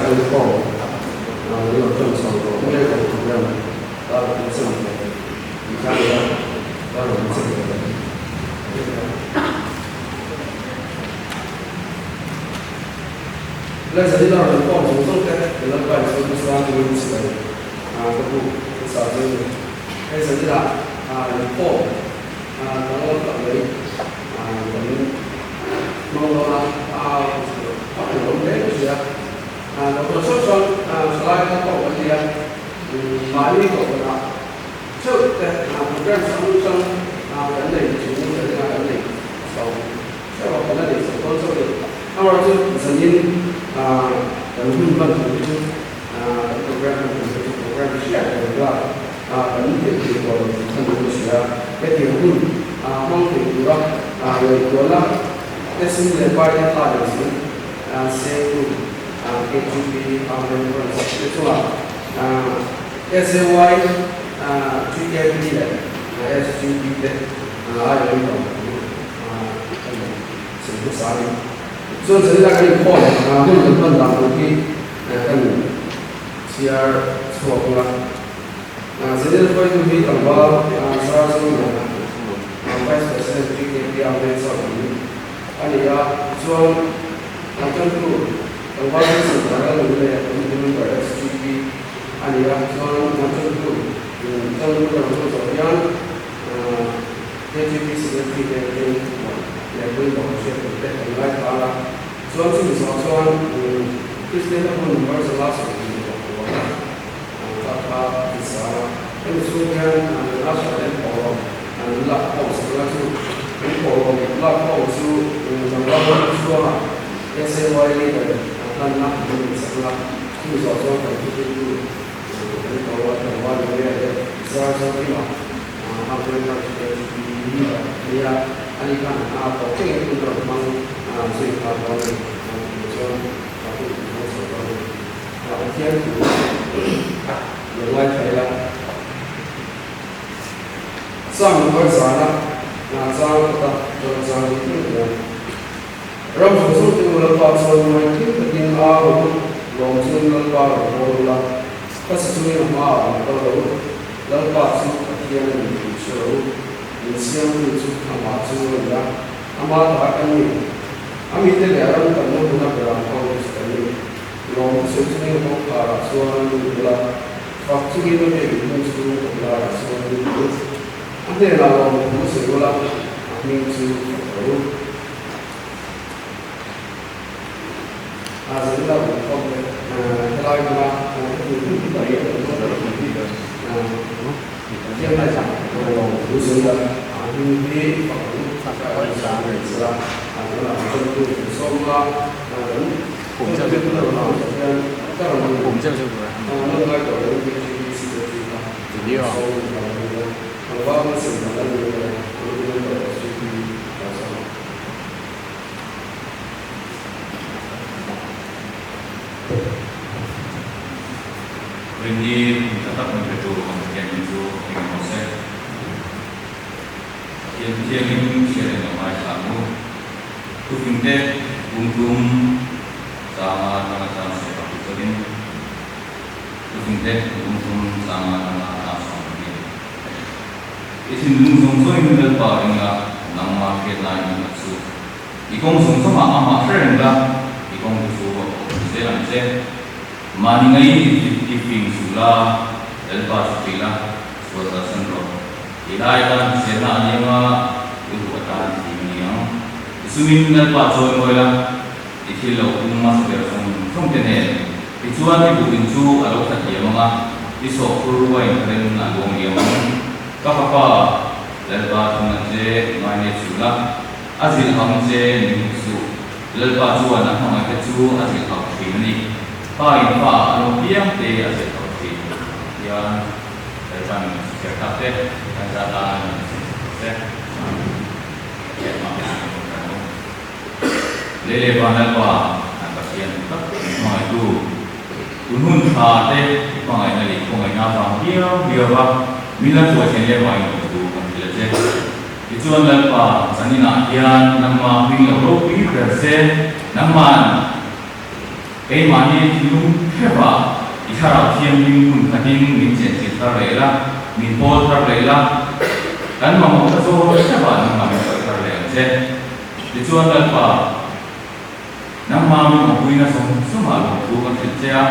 kan khawm kan lo ṭan chho tawh mek a program tar kan chem tawh tih kha a ni a, tar kan chem tawh a ni. Lezalina rawn khawm zawng zawng te kan Lalpa Isua Krista hmingin chibai ka buk hmasa chu a ni. Hei zanina inkhawm danglam tak mai kan hmang dawn a, a phurawm hle ka hria. Doctor hrang hrang thalai kha pawh kan nei a, mahni kohhranah theuh te program hrang hrang kan nei chung zanina kan nei chho. Theuh kan la neih chho dawn chauh a ni. Amaherawhchu zanin kan hun hman tur hi chu kan program hman tur hi chu program hriat reng la kan theih tur tawh lo tih kha niin ka hria. Hetiang hun hmang thei tura ngaihtuahna te sum leh pai te tla leh zung sengtu KGP Amen Branch te chungah SAY GKP leh SGP te aiawhin ka awm ang. Chuan zanina kan inkhawm hun kan hman dan tur hi kan chhiar chhuak ang a. Zanina hruaitu hi tlangval Sir Zoliana, Vice President GKP Ahmed Chaudhary a ni a. Tichuan tantu tlangval Wilson Tharel leh Committee Member SGP a ni a. Tichuan tantu tantu kan hman zawh hian KGB Secretary te ring leh pawimawh hriat tur te kan ngaithla a, chuan chumi zawh chuan Kristian-a hun Barzala 25 kha kha an sang a, hemi chhung hian Russia ten thawhlawm an lak khawm sak la chu an thawhlawm lak khawm chu Tlangval ram chhuanga SAY leader hlanna an nei sak la, chumi zawh chuan kan thuhriltu kan ko a, Tlangval Maria leh Zar Zokima. Ram zawng zawng te u Lalpa chuan ngawi thil takin a rawh u, lawm chuan Lalpa rawn hawl ula, ka sa chungin a hmaah rawn kal rawh u. Lalpa chu Pathian a ni tih hre rawh u, min siamtu chu amah chu a ni a, ama ta kan ni. A mite leh a ram tamna hmuna beram ho chu kan ni. Lawm thusawi chungin kawngkharah chuan lut ula, fak chungin a biak inhmun chhung awm laiah chuan lut u. A hnenah lawm thu sawi ula, a hming chu fak rawh u. Rinni hun tha tak min petu kan Pathian hi chu eng emaw se. Pathian thiangin hriat eng lo ngaithla ang u. Thufingte bungtum changa tanga chang sawi tak tur chuanin Thufingte bungtum changa tanga chang sawi ang hi. I thinlung zawng zawngin Lalpa ring la, nangmah hriat laiin a chu. I kawng zawng zawngah amah hre reng la, i kawng te chu a kawh pui zel ang che. Mahni ngaiin i fing suh la, Lalpa chu hrih la, sual kalsan rawh. I lai atan hriselna a ni anga, i ruh atan thim a ni ang. I sumin Lalpa chawi mawi la, i thil lo pum hmasa ber zawng zawng te nen. Tichuan i buh in chu a lo tha thiam anga, i sawhphur wine ren a luang liam ang. Ka fapa, Lalpa thunna che ngai ne suh la. A zilh hang che ni hmu suh. Lalpa chuan a hmangaihte chu a zilh hauh thin a ni. Pa in fa a lo piang te a zilh hauh thin. Hian Lalpa min hriat tak te kan zat a min hriat sak che. Pathian hmang te chu kan awm. Lei leh van Lalpa kan Pathian tak min hmangaihtu. Tun hun tha te i hmangaihna leh i khawngaihna avang viau viau va min la hruai thlen leh vangin ka thu kan hrilh a che. Tichuan Lalpa, zaninah hian nangmah hming lo ropui ber se, nangma'n. Keimahni thinlung hrevah i Thlarau Thianghlim hmun khatin min chenchilh thar leh la, min pawl thar leh la, kan mamawhna zawn hrevah nangmah min kalh thar leh ang che. Tichuan Lalpa, nangmah min awmpuina zawng zawngah lawmthu kan hrilh che a,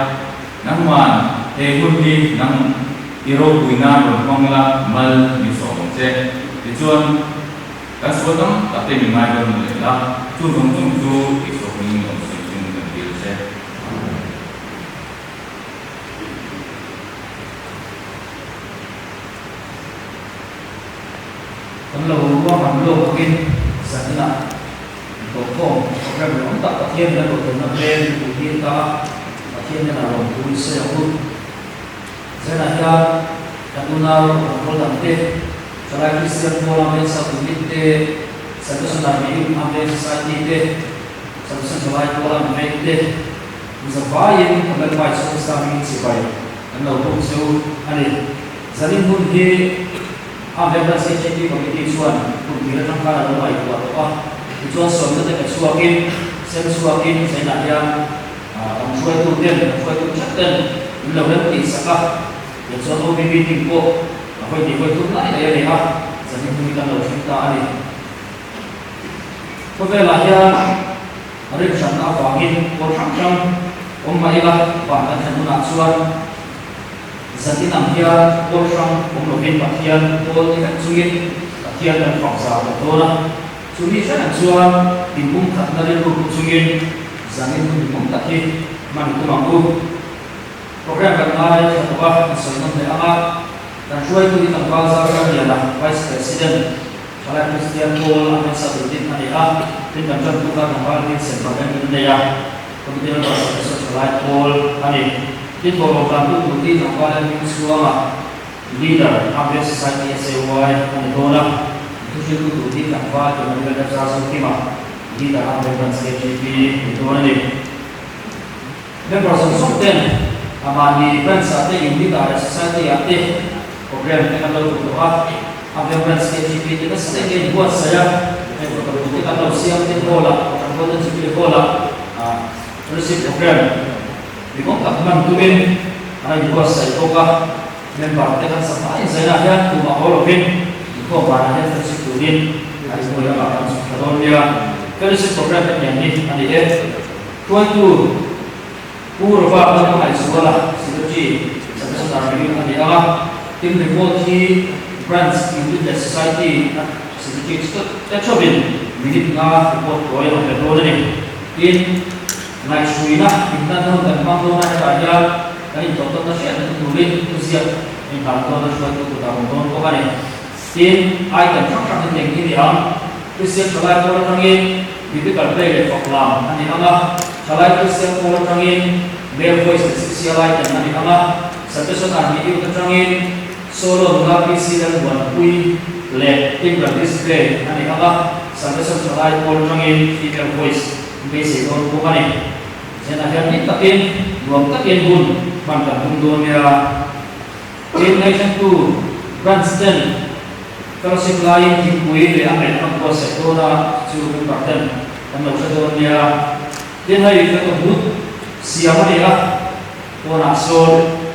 nangma'n he hun hi nang i ropui nan rawn hmang la, mal min sawm ang che. Tichuan. Kan sual tam tak te min ngai dawn leh la, chu zawng zawng chu i sawhming lo sawi chung kan dil che. Kan lo ruahman lawk angin zaninah inhlawhkhawm program leh awm tak Pathian in a ruahtumna hmel mipui hi ta a, Pathian hnenah lawmthu in sawi ang u. Zanah hian kan unau kan pawl dangte Thalai Kristian Pawl Amen Sub Unit te, Salvation Army Youth Amen Society te, Salvation Thalai Pawl Amen te, Mizavaiin kan Lalpa Isua Krista hmingin chibai kan lo bawk che u a ni. Zanin hun hi Amen Branch HAP Committee chuan kum tir atang khan a lo ngaihtuah tawh a, tichuan sawmna te pe chhuakin, sem chhuakin zainah hian kan hruaitu ten, kan hruaitu that ten min lo rem tih sak a, tichuan OB meeting pawh A hawi tih hawi tum lai daih a ni a, zanin hnu hi kan lo thleng ta a ni. Khawvelah hian rinhranna avangin pawl hrang hrang awm mah ila van kan thlen hunah chuan zanin ang hian pawl hrang awm lovin Pathian pawl ni vek chungin Pathian kan fak zau tawh dawn a. Chumi hrenh chuan inpumkhatna rilru pu chungin zanin hun hlimawm tak hi hman tum ang u. Program kan ngai tha tawh a, kan sawi nawn leh ang a, kan hruaitu hi tlangval Zau Liana, Vice President, Thalai Kristian Pawl a hmasa tur din a ni a, tin kan tantu kha tlangval Vincent Baben in nei a, Committee member Salvation Thalai Pawl a ni. Tin bawlhhlawh tantu tur hi tlangval Edwin Chhuanga, Leader, Amveng Society SAY a ni dawn a, thuhriltu tur hi tlangval Emmanuel F Zazokima, Leader, Amveng Branch KGP ni dawn a ni. Member zawng zawng ten a mahni branch ah te unit ah leh society ah te program te kan lo duh tawh a, a veng branch KGP te nasa deuh hian buatsaih a, heng photo booth te kan lo siam te hall ah Kohhran Golden Jubilee Hall ah fellowship program ringawt tak hman tumin an rawn buatsaih bawk a, member te kan safai in zainah hian tumah haw lovin inkhawm vanah hian fellowship turin an inhmuh lamah kan chhuk thla dawn nia, fellowship program te hniam hi a ni e. Hruaitu Pu Robert Lalhmangaihzuala, Secretary, Salvation Army Youth a ni ang a, tin report hi Branch Unit leh Society a Secretary te theuhin minute nga report tawi a rawn pe dawn a ni. Tin, ngaihhruina inhlanna hun kan hmang dawn a, hetah hian kan intawhtawnna hriat na turin thuziak inhlan tawnna hruaitu kutah awm dawn bawk a ni. Tin, item hrang hrang hi teng hi ni ang. Kristian thalai pawl atangin Biblical play leh fak lam a ni ang a, thalai Kristian pawl atangin male voice leh special item a ni ang a, Salvation Army Youth atangin solo nula PC Lalmuanpui leh integral display a ni ang a, Salvation thalai pawl atangin female voice beisei dawn bawk a ni. Zenah hian hlim takin, nuam takin hun hman kan tum dawn nia. Tin, ngaihthlentu Branch ten fellowship laiin thingpui leh a hmeh an buatsaih dawn a, chu chu member ten kan lo hre dawn nia. Tin, hei photo booth siam a ni a, pawnah sawn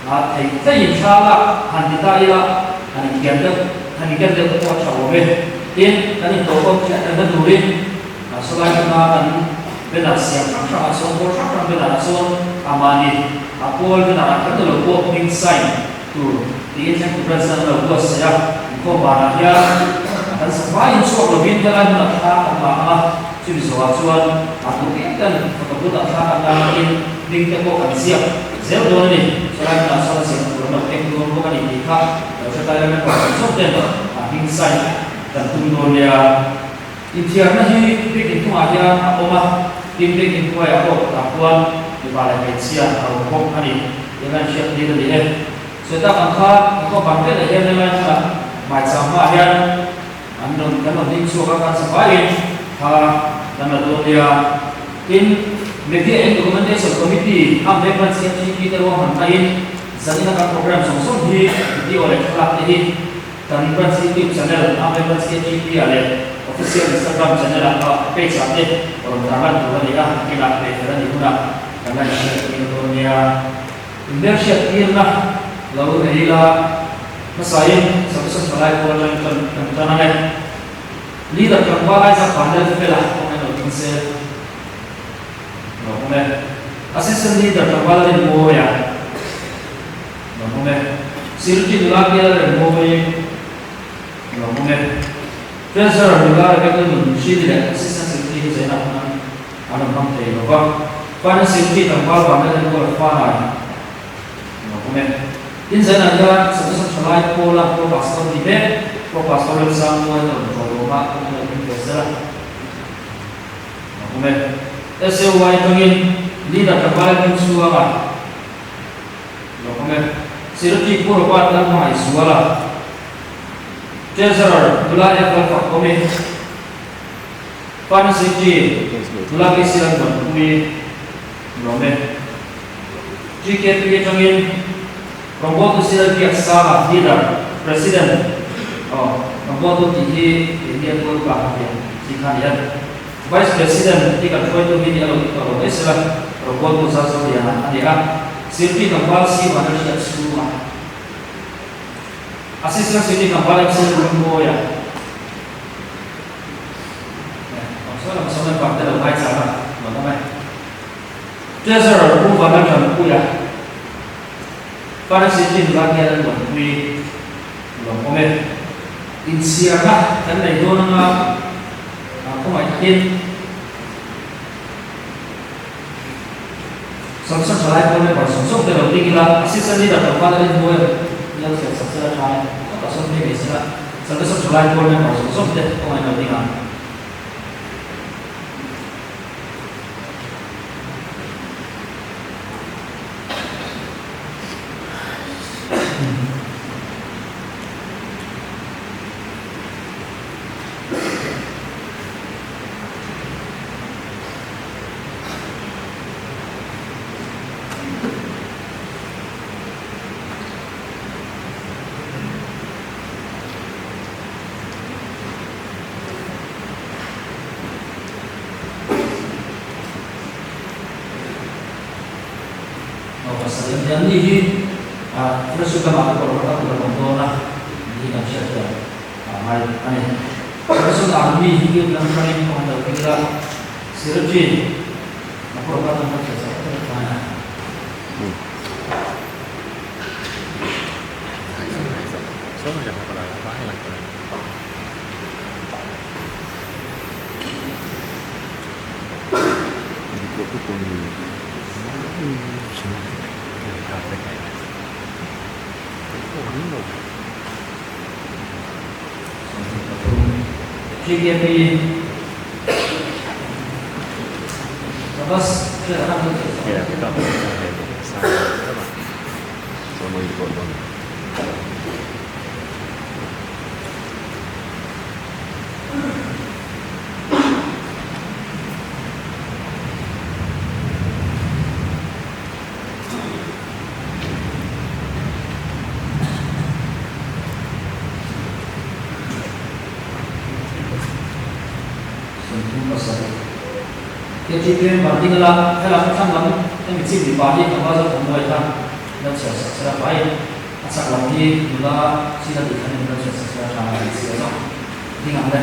a thei theiin thla lak han ti ta ila han inkian deuh han inken deuh te pawh a tha awm e. Tin, kan intawhkawm hriat rengna turin sawlai hmuna kan banner siam hrang hrangah chuan pawl hrang hrang banner ah chuan a mahni A pawl banner ah kher ni lo pawh hming sign tur tiin thlengtu branch an lo buatsaih a, inkhawm banah hian kan safaiin chhuak lovin helai hmunah thla kan la ang a, chumi zawhah chuan a duh em ten photo booth ah thla kan la angin hming te pawh kan ziak zel dawn a ni. Chulai hmunah chuan a ziakna tur an lo keng dawn bawk a ni tih kha lo hre ta ila member zawng zawng ten a hming sign kan tum dawn nia. Inthiarna hi bik inthungah hian a awm a, tin bik inhnuaiah pawh tah khuan mipa leh hmeichhia a awm bawk a ni tih lan hriat tir a ni e. Sawi tak ang khan inkhawm ban velah hian helai hmunah hmaichang hmaah hian an rawn kan rawn ding chhuak a, kan safaiin kha kan la dawn nia. Tin, Media and Documentation Committee a member CMGP te ruahman hmain zanina kan program zawng zawng hi video leh thlalak te hi Kan Branch YouTube channel Amway Branch KGP ah leh Official Instagram channel ah page ah te rawn tarlan tur a ni a, nakinah hmeh fel a nih hunah. kan la inhriattir dawn nia. Inhmelhriattirna lo nei ila hmasain Samson Thalai pawl atangin tan kan tan ang e. Leader tlangval Isaac Vanlal Fela kawng en lo ding se lo awm e. Assistant Leader tlangval Rinmawia lo awm e. Secretary nula Bial Remmawii lo awm e. Treasurer nula Rebecca Nun Shili leh Assistant Secretary hi Zainab hman an rawn hmang thei lo va. Finance Secretary tlangval Vanlal Enkawl Fanai lo awm e. Tin Zainab hian Solution Thalai Pawla Pro Pastor ni mek Pro Pastor Remsangmuai a rawn ṭawlawm a, kawng lo hming ve zel a lo awm e. SAY atangin Leader tlangval Hming Chhuanga lo awm e. Secretary Pu Robert Lalhmangaihzuala. Treasurer nula Eva Fakawmi, Finance Secretary nula KC Lalmuanpuii Lawme, GKP atangin Rawngbawltu CL Biaksanga, Leader, President, aw, Rawngbawltu tih hi keini a tual upa kha hian chi kha a ni a, Vice President hi kan hruaitu hi ni a lo ti tawh lo mai sela, Rawngbawltu Zalzoliana a ni a, Secretary tlangval C Vanlalhriat chhunga. Assistant City Kampala MC Lungmawia leh Awmsawi lam sawn member te lo ngaichang a lo awm e. Treasurer Pu Vanlaltanpuia, Finance City nula hian an buaipui lo awm e. Inchhiarna kan nei dawn anga khawngaih takin. Samson thalai pawl member zawng zawng te lo ding ila, assistant leader tlangval a rinhnuai a lo chhiat sak sela tha e, ka sawn phei mai sela, Samson thalai pawl member zawng zawng te kawngah in lo ding ang. An ni hi fellowship lamah te pawh rawh tak tur an awm dawn a, ni hi kan hriat hian a ngai a ni. Fellowship ah mi hi biak lam hrangin kawng an lo kil a, Sirji a pawh kha kan hriat chak tak a ni. GKP 27. KTP member ding ila helam thlang lam hemi chim mipa hi tlangval zawk awm luai kha lo chhiar sak sela pai a chak lam hi nula china tih khan in lo chhiar sak sela tha a ni si a zawk ding ang le.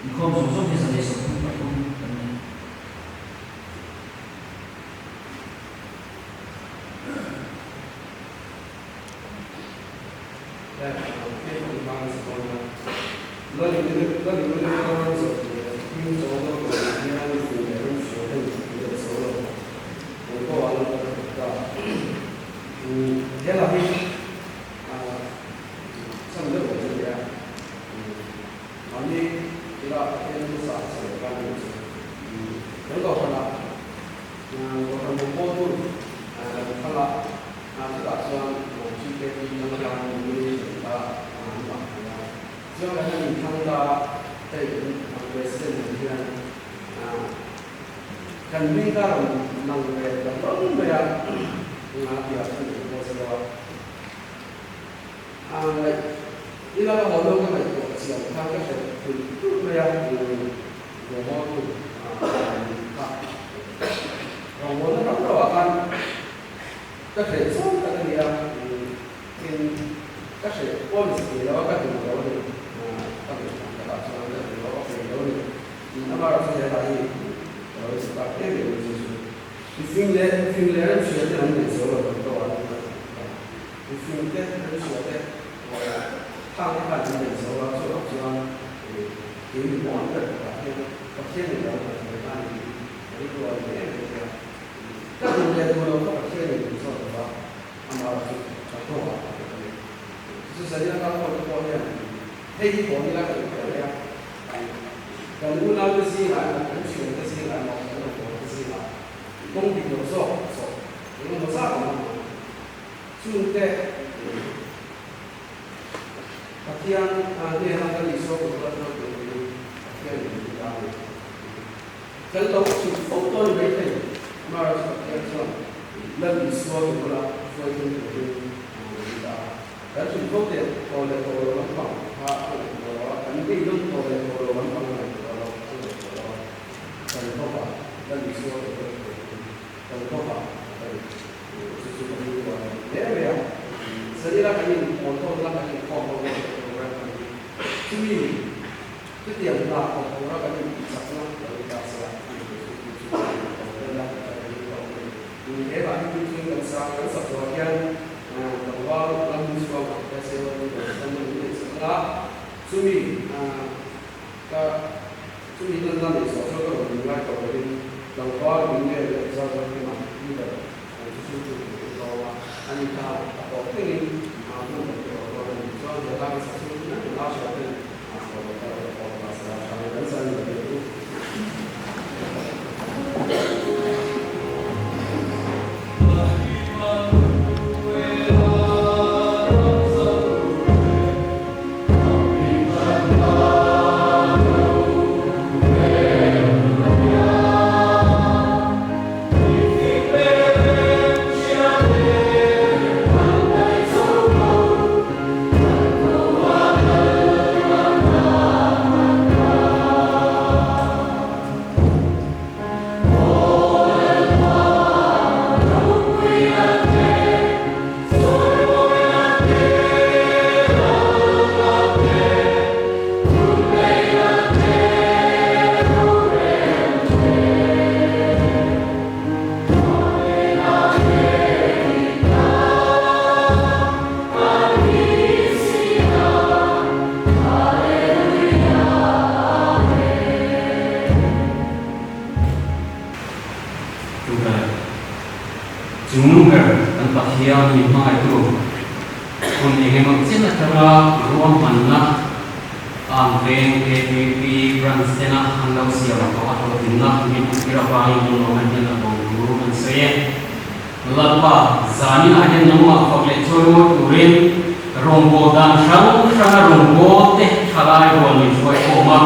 Inkhawm zawng zawng hi 133 kan ni. Chutah chuan GKP tangka nomination kha an dah thei a. Chuan kan han inthlang ta hei kan President ang hian kan hming kha rawn lang ve ta hlawm mai a, a ti ah chuan ka post lo a. Ngaih ila ka haw lo ka ngaihtuah chian khan ka hre thulh thulh mai a, rawngbawltu kha rawngbawlna rau rau ah khan Ka hreh zawng tak a ni a, tin ka hreh pawh ni thei lo a, ka duh lo a ni. Ka ngaihtuah takah chuan ka duh lo a, ka peih lo a ni. Amaherawhchu he hla hi ka lo inchhe tak em em a chu chu. Mifing leh mifing leh remhria te an nei zo lo kan tawh a ni ka ti ta. Mifing te remhria te khang te khan an nei zo a, chuvang chuan kei mi mawn ber takah hian Pathian in lo hna thei ta a ni tih ka rilru a ni em em mai a. Ka duh leh duh lo kha Pathian in min zawt lo va, amah erawh chu ka hlawh ah ka pe ta ni. Chu Zalina kal khawm te pawh hian hei hi hawn ila ka duh hle mai a, kan unaute zingah emaw, kan thiante zingah emaw, kan rawngbawlte zingah kawng dik lo zawk zawh engemaw zat an awm ang. Chungte Pathian hnena kan Isua kut ruat ruat turin Pathian in min ta a ni. Kan lo chhuk fo dawn mai thei. Amaherawhchu Pathian chuan Lal Isua ke bula hruai thleng turin min dah a. Kan chhuk fo te tawh leh tawh lo lampang kha a ngaihtuah lo a, kan beidawng tawh leh tawh lo lampang a ngaihtuah lo a ngaihtuah lo a. Kan hlawkah Lal Isua ke bula hruai thleng kan hlawkah a ni. Chu chu ka rilru a ni hle mai a. Zanila kan inpawl ho la kan inkhawm ho leh program kan ni. Chumi Chutiang hna thawk tura kan intihchakna lo ni ta se a, tih tur chu chu chu kan inthawk vel a, kan inthawk a ni. He lah hi chu kan sang kan sak ruah hian tlangval lam chhuak te seo ni lo chuan an inneih sak ang a, chumi ka chumi nan la neih zawh chuan ka rawn inngai tawh lovin tlangval min nge leh zar zar hema leader an chu chu chu tur ka awm a, ani kha a tawp thlengin hmun kan ti awm dawn a ni. Chuan he hla kan sak chhung chu kan la hria ten Tungai chungnung ber kan Pathian min hmangaihtu hun engemaw chen atanga ruahmanna ang veng KVP branch tena an lo siam tawh a hlawhtlinna min hmuhtir avangin lungawm hian a bo tur kan sawi e. Lalpa, zaninah hian nangmah fak leh chawimawi turin rawngbâwl dan hrang hranga rawngbâwl te thalai rual min hruai khawm a,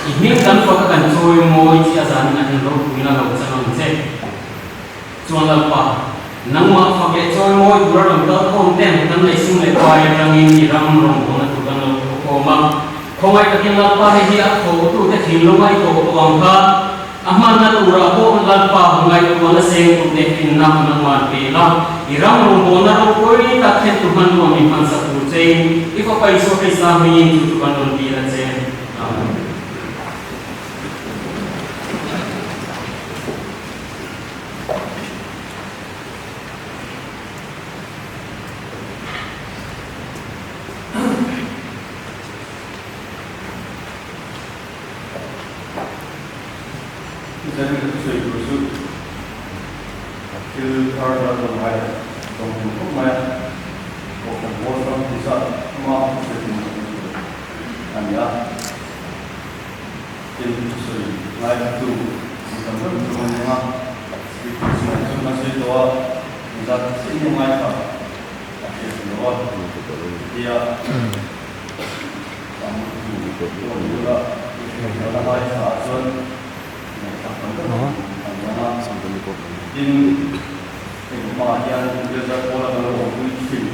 i hming kan faka kan chawimawi chi a zaninah hian ropuina lo chang ang che. Chuan Lalpa, nangmah fak leh chawimawi tura rawn kal khawm ten kan lei sum leh pai atangin i ram rawngbâwlna tur kan lo tho khawm a, khawngaih takin Lalpa hei hi a thawhtute thinlunga i tawh tawh ang kha, A hmanna turah pawh Lalpa ngaihtuahna seng tur te finna nangman pe la, i ram rawngbawlna ropui tak thlen tu hmanrua min hmansak tur chein i fapa Isua Krista hmingin chu chu kan rawn dil a che. Amen. hian ka thusawi tur chu thil thar la zawm ngai lo zawm tum khawp mai a, Kohhran pawl ram ti zat hma thusawi tum ka tum tur a ni a. Tin, thusawi ngaithatu mi tam deuh chu an eng a, speaker chungah chuan a sawi tawh a, engzat chiah nge ngaithla a hriat lo a, hetia tam pawh ni ula la ngaithla ah chuan ngaihthlak tam deuh an dang a. Tin, heng hmaah hian Bialzar Pawla kan lo awmpui thin.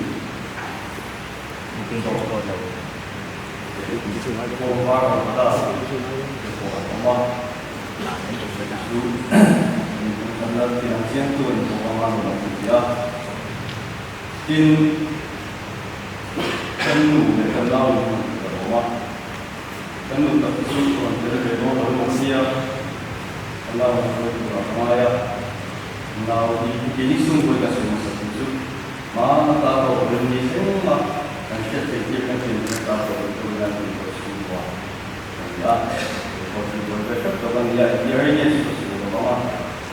Tin, kan nu leh kan nau in hman ka lawm a, kan nu tak chu rawn tel ve dawn lo emaw sia, ka nau an hruai turah ka ngai a, nau hi keini chhungkawi ka sawi hmasa tur chu. Hma ta tawh rem ni thleng a, kan hriat theih tir kan thiam tir ta tawh rem turin a tih tawh chhungkua a ni a. He pawh chu buai ve hrep tawh a ni a, engtia rei nge chu ka sawi lo vang a,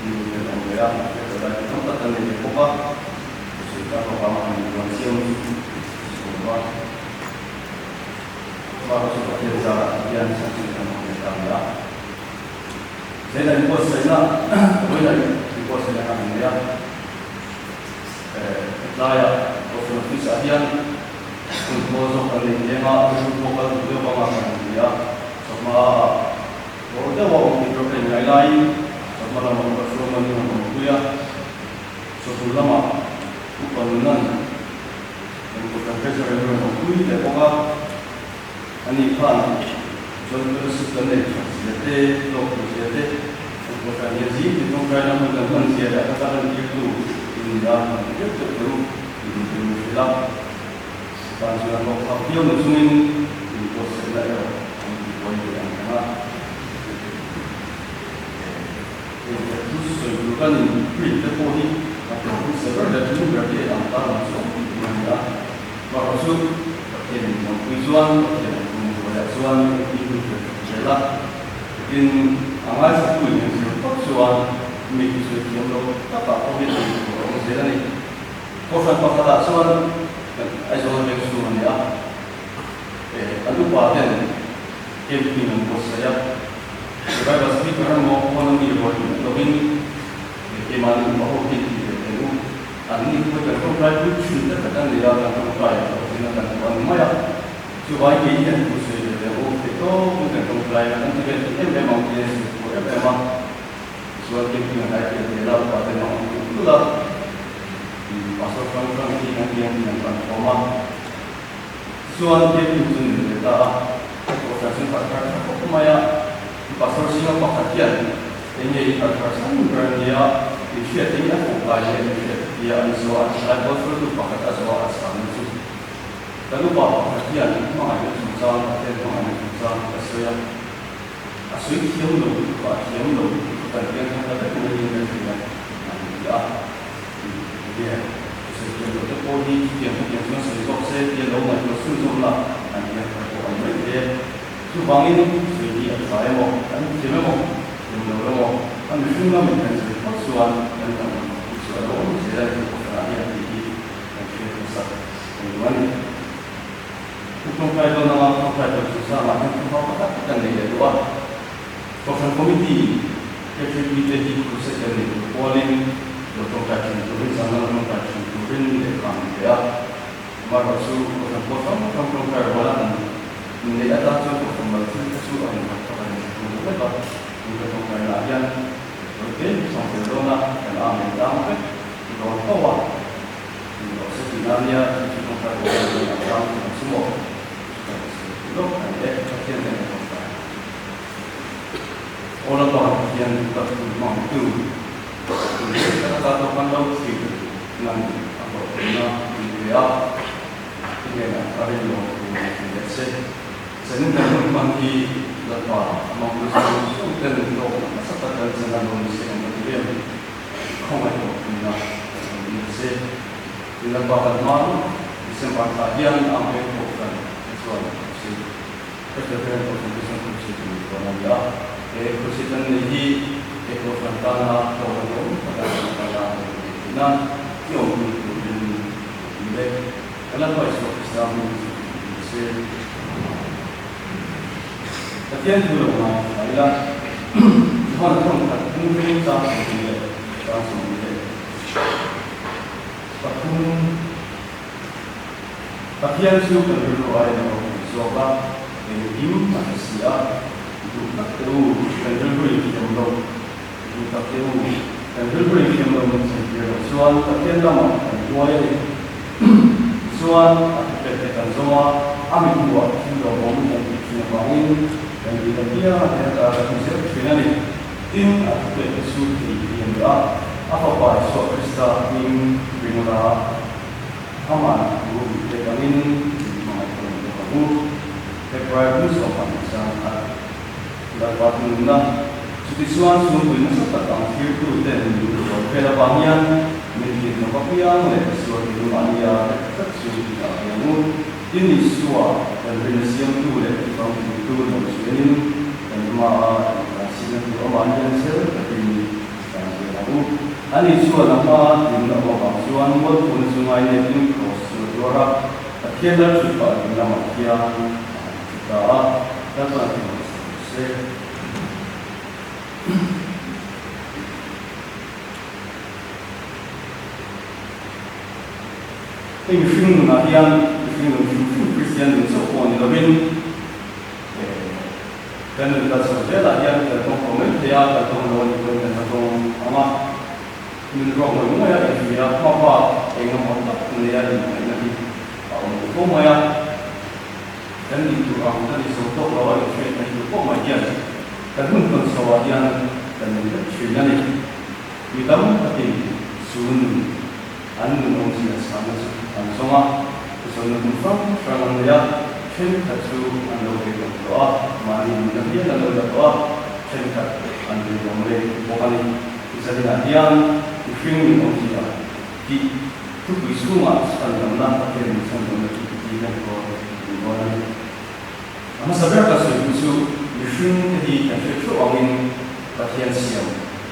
nu hian awm ve a, hriat loh lai chu tam tak kan nei ve bawk a, ka sawi ta tawh vang a han inbuan chiam chu ka sawi lo va. Chuvang chu Pathian zarah hian chhan kan awm ve ta a ni a. Zaina inbuatsaihna, vawiina inbuatsaihna kha an nei a. Hetlaiah Kohhran Office ah hian hun thawl zawk kan nei tlem a, rilru pawh kal duh deuh anga kan han ti a, chawhma ah dawr deuh a awm tih tur ka inngaih laiin chawhma lamah upa hruam an rawn awm pui a, chawhnu lamah upa nunan kan Kohhran Treasurer an rawn awm pui leh bawk a, ani khan Joint Fellowship kan nei that zia te, hlawk tur zia te, kan Kohhran hian zing tin tawngtai na hmun kan hman zia leh a taka lan tirtu in ni a, kan ti deuh deuh teh u tih in min hrilh a. Tan chuan a hlawk phak viau na chungin in buatsaihna erawh an ti buai ve ang reng a. Heng te chu sawi tur kan in print te pawh hi a tel hmasa ber leh ṭum ber te ang tan ang chu tih tur a ni a. Mahrawh chu Pathian in awmpui chuan Pathian an tum buaiah chuan engtin hun hreh hreh zel a, tin a ngaithla in an zir phawt chuan mi chu sawi thiam lo takah pawh hian ei tur a awm zel a ni. Kohhran pakhatah chuan kan Aizawl veng chhung a ni a, kan upa ten camping an buatsaih a, revival speaker emaw pawn a mi rual duh lovin keimahni upa ho hian tih ve teh u. An ni pawh kan tawngtai pui thin te tak a ni a, kan tawngtai a hlawh thin a, kan duh a ni mai a. Chuvai kei hian thu sawi ve leh u theih tawkin kan tawngtai a, kan ti ve thei em em ang tih a insawi tur em em a. Tichuan camping an ai tel zel a, upa ten a awm tulh tulh a, pastor hrang hrang hi kan kiang hi an pan khawm a. Tichuan camping chu ni ve ta a, kohhran chu harh thar tha khawp mai a, pastor zinga pakhat hian Eng nge i kal thar chhan ber a nia, i hriat hi a fuh kai leh i hriat tia an zawh a, thalai pawl hruaitu pakhat a zawh a chhan chu. Kan upa pakhat hian hmangaihna chungchang, Pathian hmangaihna chungchang ka sawi a, a sawi thiam lo lutuk a, a thiam lo lutuk a, kan piang thar ta vek mai in ka hria a ni ti a, enge a sawi thiam loh te pawh hi chutiang chutiang chuan sawi zawk se tia lo ngaihtuah chhunzawm la, an piang thar pawh a ni mai thei e. Chuvangin sawi hi a tha emaw, kan thiam emaw, thiam lo emaw, a mihring lamin kan zir phawt chuan kan dang ang tih chu a lo awm zel a ni tih pakhatah hian tih hi kan hriat hmasak kan duh a ni. Thu tawngtai dawn anga tawngtai dawn chu zangah hian thu hma pakhat tak kan nei leh duh a. Kohhran Committee KTP te hi crusade kan nei tur kualin lo tawngtai thin turin zan lama tawngtai thin turin lehkha an pe a. Amaherawhchu kohhran pawh hrang hrang tawngtai rual a han inneih atan chuan kohhran mal thil te chu a innghat phak a ni thin deuh vek a, tun ka tawngtai lah hian vawi te mi sawm tel dawn a, kan amen tlang vek dawn tho a, in rawh se tih nan nia chu chu tawngtai rual a ni ang tlang tih ang chu maw chu kan sawi duh lawk a ni e, Pathian hian a tawngtai aw Lalpa Pathian ka thu hmangtu tun leh tak ata tawk an lo thlir nan a hlawhtlinna a ni ve a, i hnenah a rinawm tur a ni leh che. Zanin kan hun hman hi Lalpa Mangpui zawng zawng ten hlawkna nasa tak kan chan a lo ni se ang ka ti em? Khawngaih hlawhtlinna a lo ni che. Lalpa kan hma December thla hian ang veng pawh kan chuan si. Presbyterian Kohhran Mission Crusade a ni dawn a ni a, he crusade an nei hi. He Kohhran tana hlawhna nuam taka tangkai a lo neih theih nan i awmpui turin ka ti e. Ka Lalpa Isua Krista hming chu ni se. Amen. Pathian thu lo ngai thla ila, Johana thawnkhat hming chang 20 leh chang 23. Pathian chu kan rilru aiin a ropui zawk a, engkim a hre si a, duh tak teh u, kan rilru in thiam lo, duh tak teh u, kan rilru in thiam lo min chhentir loh chuan Pathian lamah kan huai a ni. Tichuan, a thupek te kan zawm a, a mithmuhah thil lawmawm kan tih thin avangin kan dil apiang a hnen ata kan hmu zel thin a ni. Tin, a thupek te chu thei hi a ni a, a Fapa Isua Krista hming ringla Amah thu min pek angin min hmangaih tawn bawk ang u. Hebrai hmun sawmhnih chang khat Lalpa thununna, Chutichuan chhungpui nasa tak ang thirtuten min rual vel avang hian min hlim hnawk apiang leh sual thil mahnia ret tlat chu i dah ve ang u. Tin, Isua kan rinna siamtu leh tifangtlutu lo chuanin kan hmaa intlansikna tur amah hian chel takin kan zel ang u. Ani chuan a hma hlimna awm avang chuan mualphuna chu ngainepin kraws chu a tuar a, Pathian lal thut pah ding lamah khian a han thu ta a, Lalpan a hmu sa rawh se. Hei mihring nunah hian mihring nun hrim hrim Kristian nun chauh pawh ni lovin, Kan nun kal chho zelah hian kan tawng tawh mai thei a, kan tawng lo a nih pawhin kan la tawng ang a. Nun ruak ngawih ngawih a inhria hma bak eng emaw tak neia inhmangaihna hi a awm duh fo mai a. Kan nih tur ang kan inzo tawk lo a inhriat mai tur pawh mai hian kan hun tawn chho ah hian kan nei vek thin a ni. Mi tam takin chu nun an nun awmzia chhahna chu an zawng a, zawnna hmun hrang hrang an nei a, thenkhat chu an lo beidawng tawh a, mahni nunna hial an lo la tawh a, thenkhat an beidawng rei bawk a ni. Zaninah hian mihring nun awmzia tih thupui chhungah chhandamna Pathian min chhandamna tih hi kan kawl dun dawn a ni. A hmasa ber ka sawi duh chu mihring te hi kan hriat theuh angin Pathian siam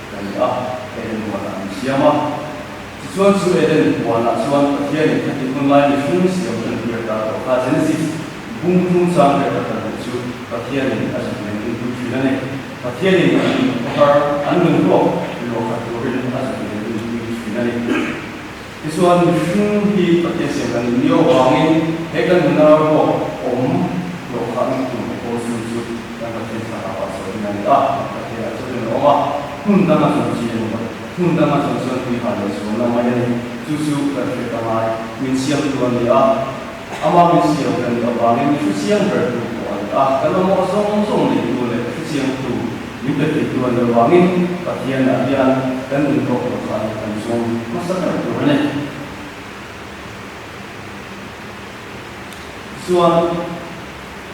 kan ni a, Eden huanah min siam a. Tichuan chu Eden huanah chuan Pathianin khatih hun lai mihring siam tan tir ta tawh kha Genesis bung thum chang ber ka kal duh chu Pathianin a zuk nen hun pui thin a ni. Pathianin an nun khawhar, an nun ruak luah khat turin a zuk nen hun pui thin a ni. Tichuan mihring hi Pathian siam kan nih miau avangin he kan nuna ruak awm luah khahna tur kawl chhung chu kan Pathian thlarau ah chuan a ni a, Pathian ah chuan a awm a, hmun danga chuan chi a ni lo. Hmun danga chuan chuan tuihah leh zualna mai a ni. Chu chu kan hriat a ngai. Min siamtu a ni a, amah min siam kan nih avangin mi hrechiang bertu pawh a ni a, kan mamawh zawng zawng neitu leh hrechiangtu min pe theitu a nih avangin Pathianah hian kan nun tawk lo khan kan zawng hmasa ber tur a ni. Tichuan.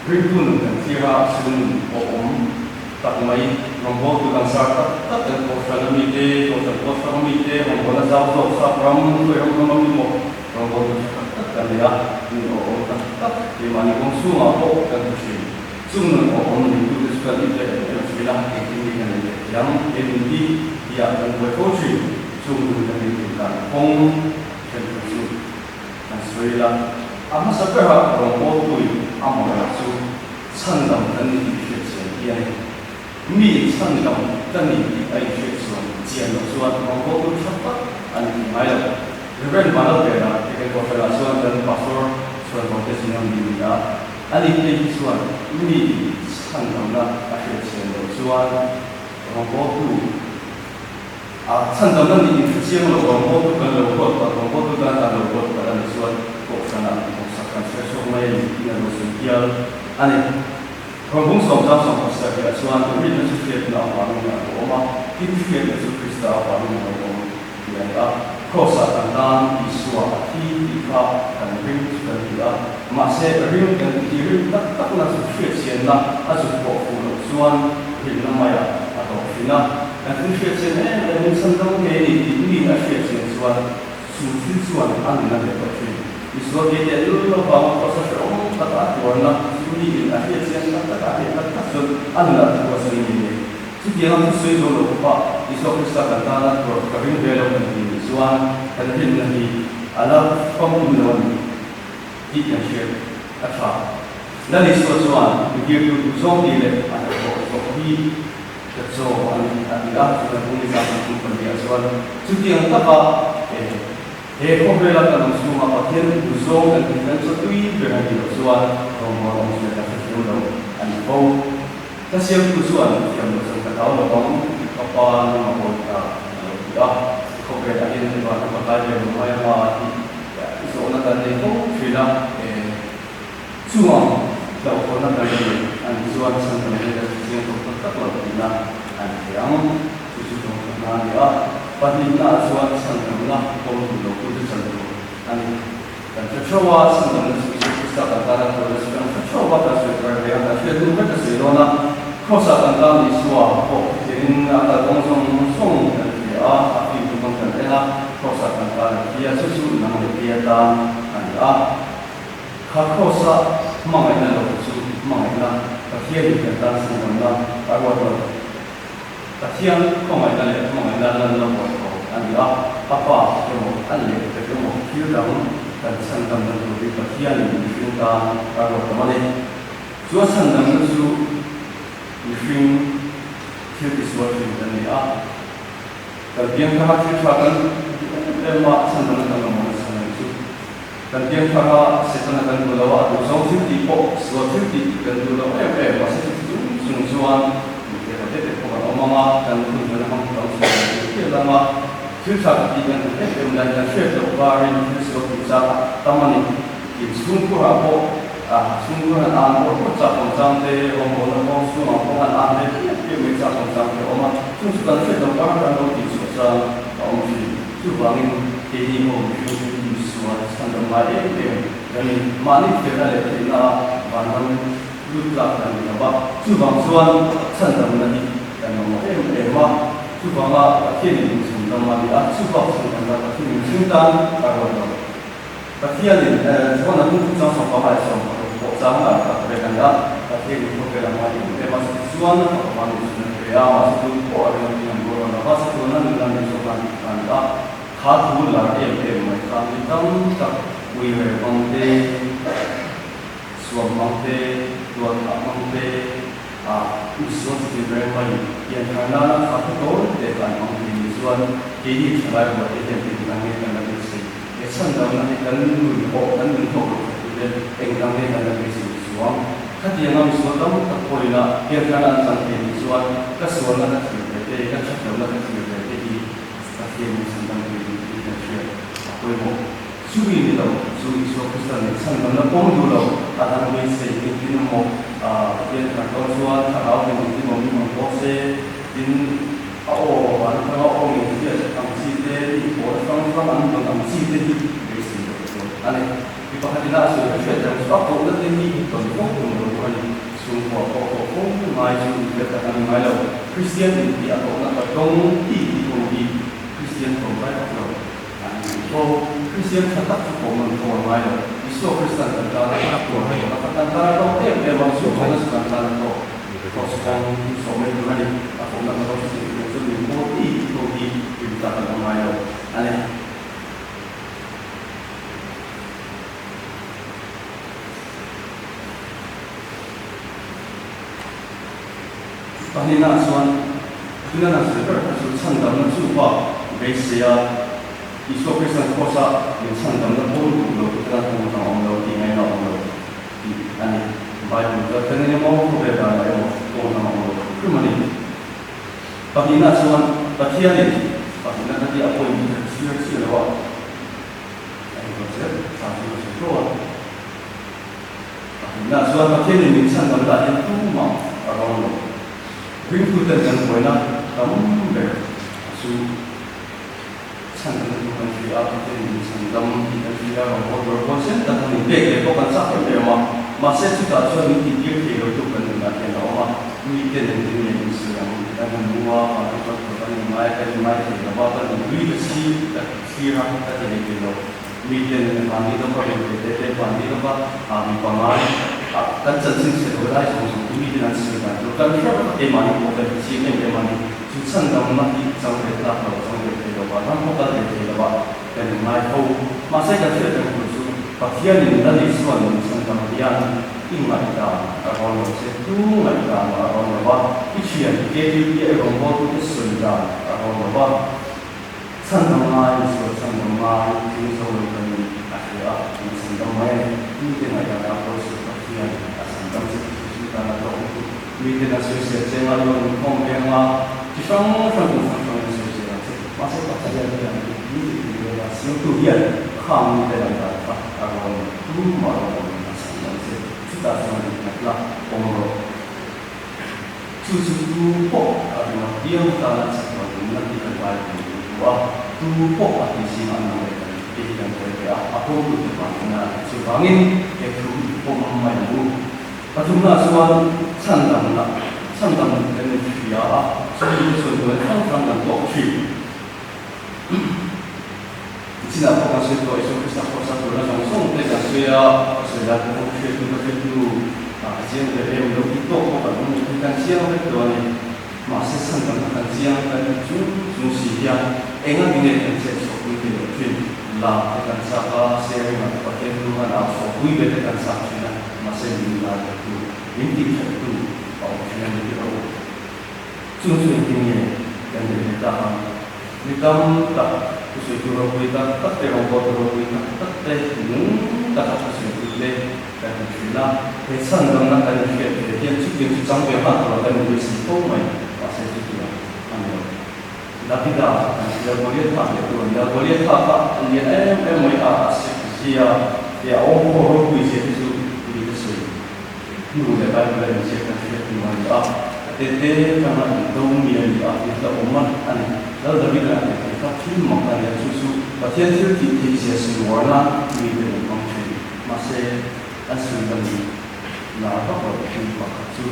Ringtu nun kan thlir a, chu nun awhawm tak mai, rawngbawltu langsar tak tak kan Kohhran a mite, Kohhran pawl hrang a mite, rawngbawlna zau zawk sap ram, khawi ram ram a mi maw, rawngbawltu tha tak tak kan nei a, nun awhawm tak tak keimahni kawng chhungah pawh kan hmu thin. Chung nun awhawm neitute chu kan inpe em em thin a, engtin nge kan nei leh thiam he nun hi tihah kan buai fo thin. Chung nun kan nei thei dan kawng thenkhat chu. Kan sawi la, a hmasa berah rawngbawltuin a mawlh chu chhandam kan ni tih hriat chian hi a ni. Mi chhandam ka ni tih a inhriat chuan chian loh chuan rawngbawltu tha tak a ni thei ngai lo. Reverend Vanlalvena Eken Kohhranah chuan kan pastor chhuan bawkte zinga mi a ni a, ani phei hi chuan mi chhandamna a hriat chian loh chuan rawngbawltu A chhandamna nih in hrechiang lo rawngbawltu kan lo ruat palh, rawngbawltu tan kan lo ruat palh a nih chuan Kohhranah hawksak kan hre chhuak mai a ni tiin a lo sawi hial a ni. Rawngbawng sawmzang sawmhmasa riah chuan rinna chu hriatna avangin a lo awm a, tin hriatna chu Krista avangin a lo awm tih a ni a. Kraws-ah kan tan Isua a thi tih kha kan ring chu kan ti a, mahse ring kan ti rin tak takna chu hriatchianna a zuk pawh fuh loh chuan rinna maiah a tawp thin a. Kan thil hriat chian em em in chhan dang ngei a ni tih mi a hriat chian chuan chu thil chuan a nun a let tawh thin. Isua ke teh lul lovang kraws a hrehawm taka a tuarna chu mi in a hriat chian tak tak a, a hriat tak tak chuan a nun ah thu a sawi ngei ngei. Chutianga thu sawi zo lo khawpa Isua Krista kan tana tur ka ring ve lo kan tih nih chuan kan rinna hi a la famkim lo a ni tih kan hriat a tha. Lal Isua chuan mi tirtu duh zawng tih leh a hnathawh zawh hi ka chaw a ni a ti a, chuan pu ni zah kan tum pahnih ah chuan chutiang taka he khawvela kan awm chhunga Pathian duh zawng kan tih kan chaw tui ber a nih loh chuan rawngbawl awmzia kan hrethiam lo a ni fo. Ka siamtu chuan thiam loh chuan ka hlau lo ang, ka pa nung a bawi ta a lo ti a, khawvel ah hian van a pakai ve lo mai anga tih zawhna kan nei fo thin a, chuvang hlauhawna kan la nei a nih chuan chhan kan nei la chiang tawk tak tak lo tihna a ni thei ang, chu chu tawngkhatna a ni a, pahnihna ah chuan chhan tamna pawm duh lo tu te chan tur a ni. Kan hre theuh a, chhandamna chu Isua Krista kan tana tuarna chu kan hre theuh a, kan sawi thar hle a, kan hriat hnu vek a sawi dawn a. Kraws-ah kan tan Isua pawh khitiangin a kal kawng zawng zawng kan hria a, a fim chu kawng kan en a, Kraws-ah kan tan a thi a, chu chu nang leh kei atan a ni a. Kha Kraws-a hmangaihna lo chu hmangaihna Pathianin kan tan chhandamna a ruat lo. Pathian khawngaihna leh hmangaihna lanna buaitawp a ni a, a pa emaw a lehkha emaw thil dang kan chhandamna turin Pathianin mihring tan a ruat awm a ni. Chu a chhandamna chu mihring thil tisual thin kan ni a, kan piangthara thil tha kan ti em em a, chhandamna kan mamawh nasa mai chu. Kan piangthara Setana kan duh lo a, a duh zawng thil tih pawh sual thil tih kan duh lo em em, mahse chuti chung chung chuan mite ka tete pawh kan awm ang a, kan hun kan hmang thei ang chu kan ti hial ang a, thil tha ka tih kan duh em em lai kan hriat loh karin thil sual tih chak a tam a ni. Tin, chhungkhurah pawh chhungkhur han an pawh pawh chak awm chang te, rawngbawlna kawng chhungah pawh han an ve piap piap mai chak awm chang te a awm a, chung chu kan hriat loh kar kan lo tih chhuah chang a awm thin. Chuvangin keini ho mihring insual chhandam ngai em em kan ni. Mahni felna leh theihna a vanram lut tlak kan ni lo va, chuvang chuan chhandamna hi kan mamawh em em a. Chuvanga Pathianin min chhandam a ni a, chuvang chhandamna Pathianin mihring tan a ruat lo. Pathianin chuan a hnung chang sawmpa leh sawmpakhat pawh chang a tak vek a ni a, Pathianin khawvel a ngai em em a, chutichuan a fapa nih chhun a pe a, mahse tun pawh a rinawm in an rual lo va, chatuan a nuna nih zawk a ni ta a ni a, kha thu lar em em mai kha mi tam tak ui rel hmang te, suam hmang te, tuan thah hmang te, a insual chutin reng mai pianthar nana kha thu tawi te kha an hmang thei ni chuan keini thalai rual te hian engdang nge kan la beisei? He chhandamna hi kan nun pawh kan nun tawk lo khat tur hian engdang nge kan la beisei chuang? Khatianga misual tam tak pawhin a pianthar an chang thei ni chuan ka sualna ka thlir ve te, ka thatlohna ka thlir ve te hi Pathian min chhandam thei ni tih kan hriat a pawimawh. Chumi ni lo chu Isua Krista nen chhandamna pawm duh lo a dang beisei engtin emaw Pathian thar dawn chuan thlarau hian engtin emaw min rawn bawk se tin a aw van atanga aw ngei hriat ang chi te mi pawl hrang hrang an dawn ang chi te hi beisei loh tur a ni. Mi pakhat ina a sawi ka hriat reng chu a kohna te hi tawn fo tum lo tur a ni. Chhungkua pawh koh fo ngai chu inhriat tak a ni ngai lo. Kristian intih a kohna ka tawng ti ti ho hi Kristian tlawmngai tak lo. An ni fo. Kristian tha tak chu pawm an thawn ngai lo. Isua Kristan kan tan a tuar tawh a, kan tan a tawk em em a, Isua Krista chu kan tan a tawk. Kraws kawng hi sawm mai tur a ni. A fawmna kan lo hre thei tur chu min pawl ti ti ho hi rim tak an awm ngai lo a ni. Pahnihna chuan tuna hna sawi ber kha chu chhandamna chu pa beisei a, Isua Kristan Kraws-a min chhandamna pawn duh lo te tan kawng dang a awm lo tih ngaihna a awm lo tih a ni. Bible chu a thleng emaw khawvel danah emaw kawng dang a awm lo hrim a ni. Pahnihna chuan Pathianin pahnihna ka tih a point hi ka chhiar chiah lo a, a inrawt zel tha chu ka sawi tho a. Pahnihna chuan Pathianin min chhandam lah hian tumah a rawng lo. Ringtuten kan buaina tam ber chu chhandamna chu kan hria a, Pathianin min chhandam tih kan hria a, rawngbawl tur a huaisen tak a ni. Pek leh pawh kan chak em em a, mahse chutah chuan min tihtir thei lo tu kan nunah hian a awm a, miten engtin nge min sawi ang tih kan han hmu a, mahni chuan khaw kan inngai a, kan inngai thei lo va, kan nunhlui ka chhir ka thlir a, ka ti leh thei lo. Miten mahni lawka rem ve te te, mahni lawka mi pangai. Kan chanchin chhe lo lai zawng zawng chu miten an sawi dan tur kan hre vek a, keimahni pawh kan inchiang em em a ni. Chu chhandamna hi chang ve tlak lo, chang ve thei lo va, ram pawh kal ve thei lo va kan inngai fo. Mahse kan hriat reng tur chu Pathianin Lal Isua'n min chhandam hian i ngaihdan a rawn lo che, tu ngaihdan mah a rawn lo va, i thian KTP a i rawngbawltute sawi dan a rawn lo va, Chhandam ngai Isua chhandam ngai thil zo lo kan ni a hria a, min chhandam mai a ni. Mite ngaihdan ah pawh Isua Pathian a chhandam che tih chu tan a tlawh lutuk. Miten an sawisel che anga i rawn inkhawm ve anga chi hrang hrang kum hrang hrangin an sawisel ang che. Mahse Pathian hian mi ti tih vel a siamtu hian khang mite ngaihdan kha a rawn tum a rawn a chhandam che. Chutah chuan innghat la, awm rawh. Chu chu tu pawh a ring a piang tana chaklo nunna hi kan Bible in min hmu a, tu pawh a tih zingah an lo leh kan te hi kan tel ve a, a pawmtute vangin a ni. Chuvangin he thu hi pawm mai ang u. Pathumna chuan chhandamna, chhandam kan in hria a, chumi te chuan buai hrang hrang kan tawk thin. Nichinah pawh kan sawi tawh, Isua Krista khawsa turna zawng zawng te kan sawi a, ka sawi lai pawh ka hriat hnu ka hriat hnu ah ka chiang ve em lo tih tawk pawh kan awm leh hi kan chiang vek tawh a ni. Mahse chhandamna kan chiang kan ti chung chung si hian enga tinge kan chet chhuah pui thei loh thin? Lak te kan chak a, sharing ah te Pathian hnu kan au chhuah pui ve te kan chak thin a, mahse min lai ve tu, min tih that tu a awm thin a ni tih rawh u. Chung chu engtin nge kan neih ve tak ang? Mi tam tak thusawitu ropui tak tak te, rawngbawltu ropui tak tak te, nung taka thusawitu te kan hmu thin a. He chhandamna kan inhriat ve hian chutiang chu chang ve nghal tura kan inbeisei fo mai, mahse chutiang a ni lo. Davida kan hria, Goliatha leh tu a ni a. Goliatha kha a lian em em mai a, a sek zia leh a awmkhawm ropui zia te chu mite sawi Hnu leh Bible a inziak kan hriat hnu a ni a, a tete tanga in do mi a ni a, mi hlauhawm a ni. Lal Davida a tete kha thil mak a ni a, chu chu Pathian thil tih theih zia sawi uarna mi te an hmang thin. Mahse, an sawi lam lar vak loh thil pakhat chu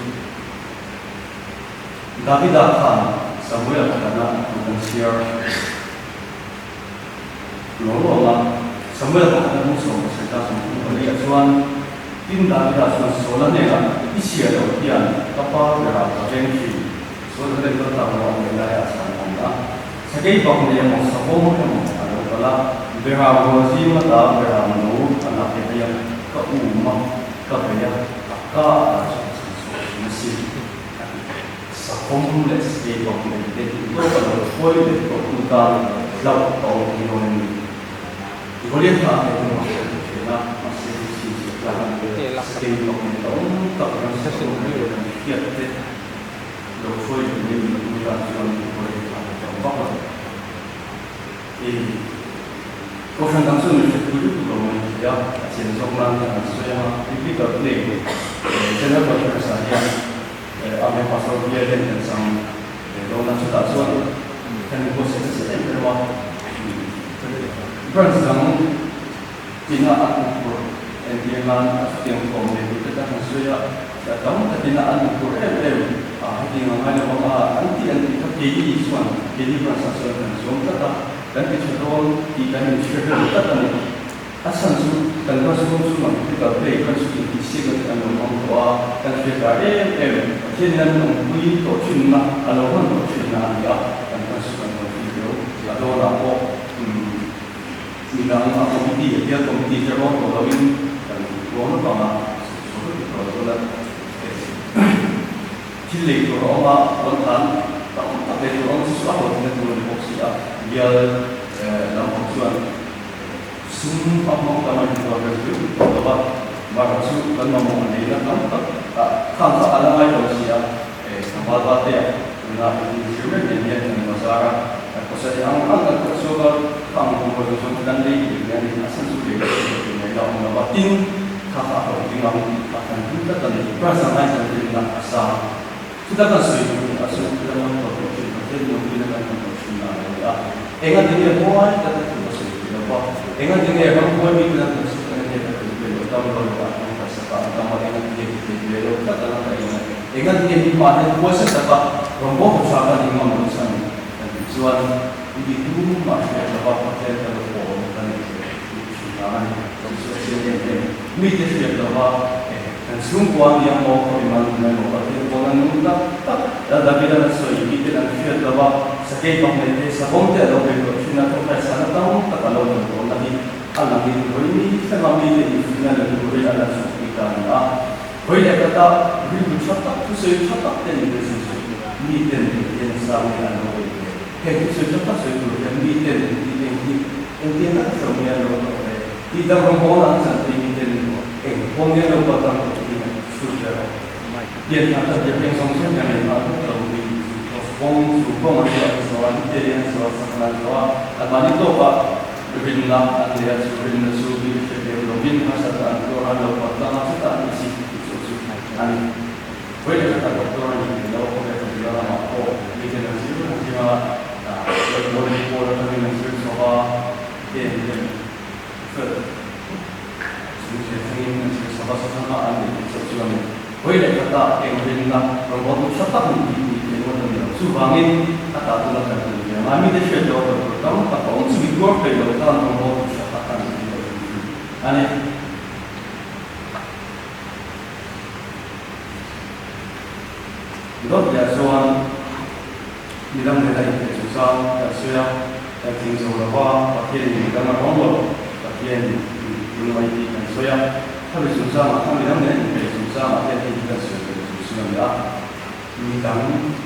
Davida khan Samuel pakhatna thu kan chhiar Lo ruang a, Samuel pakhat a hmung 17 ta 34 ah chuan tin Davida chuan Saula hnenah, I chhia loh hian ka pa berah ka veng thin. Saula hnen kal tak lo a ngaih laia a chhan a ni a. Sakei bak nei emaw savawm emaw a lo kal a, berah rual zing ata berah no a la ve mai a, ka um a, ka vei a, a ka a ta chu ka chhan chhuak thin a si, a ti. Sakhawm leh sakei bawk nei te tih tawk a lo hruai leh tawh tu tan hlauh a awm thei dawn a ni. Goliatha a hne hnuah a ti thin a, mahse hi chhinchhiah tlak a ni. Sakei bawk nei ta awm tak ram sakhawm nei te kan hriat te lo hruai leh mai ni tu tan chuan Goliatha a hlauh vak lo. I Kohhran dang chuan min hretpui lutuk lo mai thei a, a chian zawk nan hian an sawi ang a, Biblical Play General Conference ah hian Amen Pastor Bial hian kan chang ve dawn a, chutah chuan kan inbuatsaih nasa em em a, branch dang ina an inphur entir nan a chutiang thawm nei tur te kha kan sawi a, tam takin a an inphur em em a, hetiang a ngai lo vang a, an tih an tih kha keini chuan keini branch ah chuan kan zuam tlat a, kan ti tha dawn tih kan inhre hlawm tlat a ni. A chhan chu kan classroom chhungah biblical play kan chu intihsiakna te an lo hmang tawh a, kan hriat dar em em Pathianin an awmpui tawh thinna, a lo hman tawh thinna a ni a, kan class chu kan lo ti viau. A dawnah pawh midang a committee a bial committee te rawn tawh loin kan ruang avanga sawi vek tawh lo dawn a. Thil lei tur a awm a, puan tlan tam tak lei tur a awm chu chu a hlawhtlinna tur a ni bawk si a, bial lam ho chuan Sum a hmang tam a intuar reng viau tawh lo a, Mara chu kan mamawh neihna tam tak ah khang kha a la ngai lo si a, tlangval ba te ah tuna inzir mek nen hian kan bazar a, kan khawsa hi ang ang kan khawh chhuak a, khang bungrua zawng zawng kha kan lei duh mai a ni, a chhan chu lei loh chu ka ngaihna a awm lo a, tin kha kha a hlawhtling ang tih kha kan ring tlat a ni, price ang ai kan rinna a sang. Chuta kan sawi duh a chu kan man tawh tawh thin, Pathian lungpuina kan man tawh thin a lo ni a. Enga tinge huai tak a thu ka sawi thei lo va, enga tinge ramhuai mi ten an kan chhuk enga tinge ka tel ve loh, dam lo lo an kan kalsak a, an tam a, enga tinge ka tel ve loh tlat anga ka in a, enga tinge mi pa hian huaisa taka rawngbawk tha ka nih ngam loh chhan kan tih chuan mi tu mah hriat lova Pathian ka lo pawl ka nei thei tih thin vang a ni. Chu chu a chiang em em. Mite hriat lova kan. Chhungkua a ni ang maw, ka mimal nun emaw Pathian pawn a nung tak tak. Lal David-an a sawi mi ten an hriat lo a, sakei bang leh te, savawm te a lo bei tawh thin a, tawngtai chhana tam tak a lo dawn tawhna hi a langin vawi ni thleng a mite infuihna leh luhri a la chhuahpui ta a ni a. Vawi leh kata rilru tha tak, thusawi tha tak te ni ve chu chu mi ten engtiang sang nge an lo bei ve? Heng thusawi tha tak sawi tur hian mi ten engti eng hi engtiang tak hro nge an lo tawh ve? Tih dang rawngbawla an chan thei mi ten eng pawh nge an lo kal tang tawh tih an chhut ve rawh. Pian thar tak biak eng zawng zawng hian engmah vek lo ui kawng chu kawng an zawh an zawh a, hite an zawh a, sakna an zawh a, anmahni tawkah rinna an nei a, chu rinna chu mi hre lem lovin harsatna an tuar a, lo pawt tlang a, chutah an inchhip tih chu chu a ni. Vawi leh khatah doctor a nih hmel loh, khawvel kan zir lamah pawh miten an zir an zir a, pawl atangin an zir chho a, ten ten fel chung thlen thlengin an zir chho a, chutanga an neih theih chauh chu a ni. Vawi leh khatah eng rinna rawngbawltu tha tak nih tih tih theih ngawt a ni lo. Chuvangin a tah tuna kan hmu ve ang a, mite hriat loh a tur tam tak a awm. Chumi tuar peih loh tan rawngbawltu tha tak a nih theih loh hrim hrim a ni. Dawt leh chuan midang nena inpeih chungchang kan sawi a, kan tling zo lo va, Pathianin midang a rawng lo, Pathianin min tling mai tih kan sawi a. Khami chungchangah khan midang nena inpeih chungchangah hian hei hi kan sawi theih chu chu a ni a, midang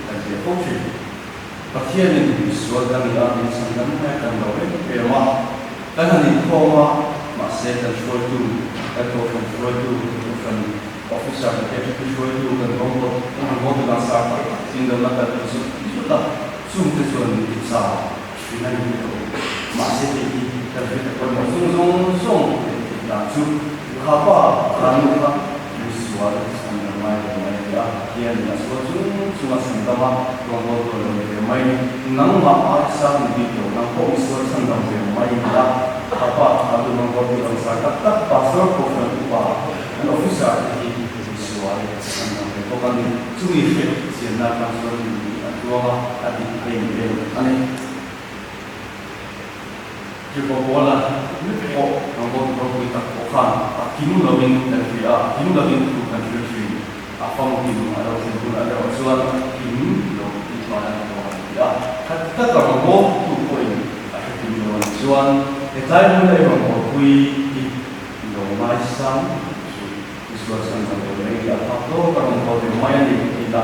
kan ziah fo thin. Pathianin misual kan ni a, min chhan dam mai a kan lo em em a, kan han inkhawm a, mahse kan hruaitu, kan kohhran hruaitu, kan kohhran officer, kan KTP hruaitu, kan rawngbawt, kan rawngbawltu dang sar tak tak tling lohna kan ti zut zut a, chungte chuan min ti chau thin a ni te tawh. Mahse hei hi kan hre ta pawimawh chung zawng zawng leh tih dan chu kha pa kha nu kha misual chhan dam ngai ve mai a ti a, Pathianin a sual chung chung a chhan dam a, rawngbawltu a lo ni ve mai. Nangmah ai sang ni bik lo, nang pawh misual chhan dam ve mai a ni a, kha pa kha nu rawngbawltu dang sar tak tak pastor kohhran upa an officer te hi misual chhan dam ve bawk a ni. Chumi hriat chianna atang chuan mi a tluang a, a dik em em a ni. Tirhkoh Paula lek pawh rawngbawltu ropui tak pawh khan a kim lovin kan hria a, a kim lovin thu kan hrilh thin. A famkim a lo thlen hunah erawh chuan a kim lo tih hmai a tawng a ti a. Khat taka rawngbawltu pawhin a hre kim lo a nih chuan hetlai hmuna i rawngbawlpui hi lo ngaisang chu Misual chhan dang lo mai nia phak tawk a rawngbawltu ve mai a ni tih la,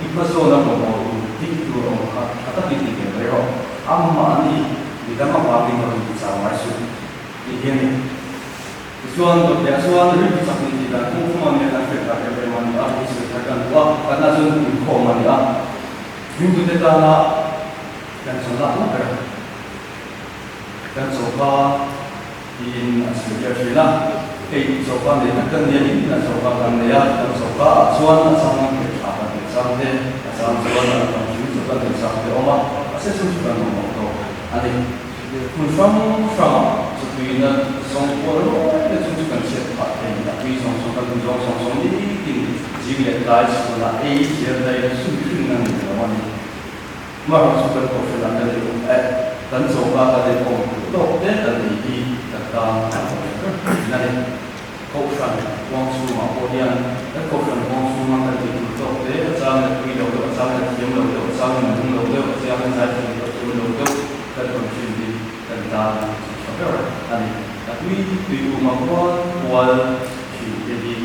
i hmazawn a rawngbawltu dik tur awm kha tha takin ti ve mai rawh. Amahni midang avangin rawn inti chau ngai suh tih hi a ni. Tichuan, Dawtliah chuan rilru chak ni tih dan phung phung a nia kan hriat tak em em a ni a, hi sawi thar kan duh a, kan ah chuan inkhawm a ni a, hmingtute tana kan chawlh lak ber kan chawlhka Tiin a chhir tir thin a, hei choka nei vek kan nia in a choka kan nei a, kan choka ah chuan a chang in thei tha kan nei chang te, a chang chuan a tam hrim chu kan nei chang te awm a, mahse chung chu kan mamawh tawk a ni. Hmun hrang hrang ah chu tuina zawng kual ruai te chung chu kan chhiat phah thei, a tui zawng zawng kan duh zawng zawng zawng nitin zing leh tlai chhunah ei chiar daih a sum hrim na ni lo a ni. Hmarawh chu kan kohhran ah kan ei awm eh, kan choka kan ei awm tawk te kan ei hi kan tan a awm ber thin a ni. Kohhran huang chhungah pawh hian kan kohhran huang chhunga kan ei tur tawk te a chang in a tui lo deuh, a chang in a thiam lo deuh, a chang in a nung lo deuh, a chang in zai thiam lo thiam lo deuh kan rawn thin hi kan tan a tha ber a ni. A tui tui uma kual kual thin te hi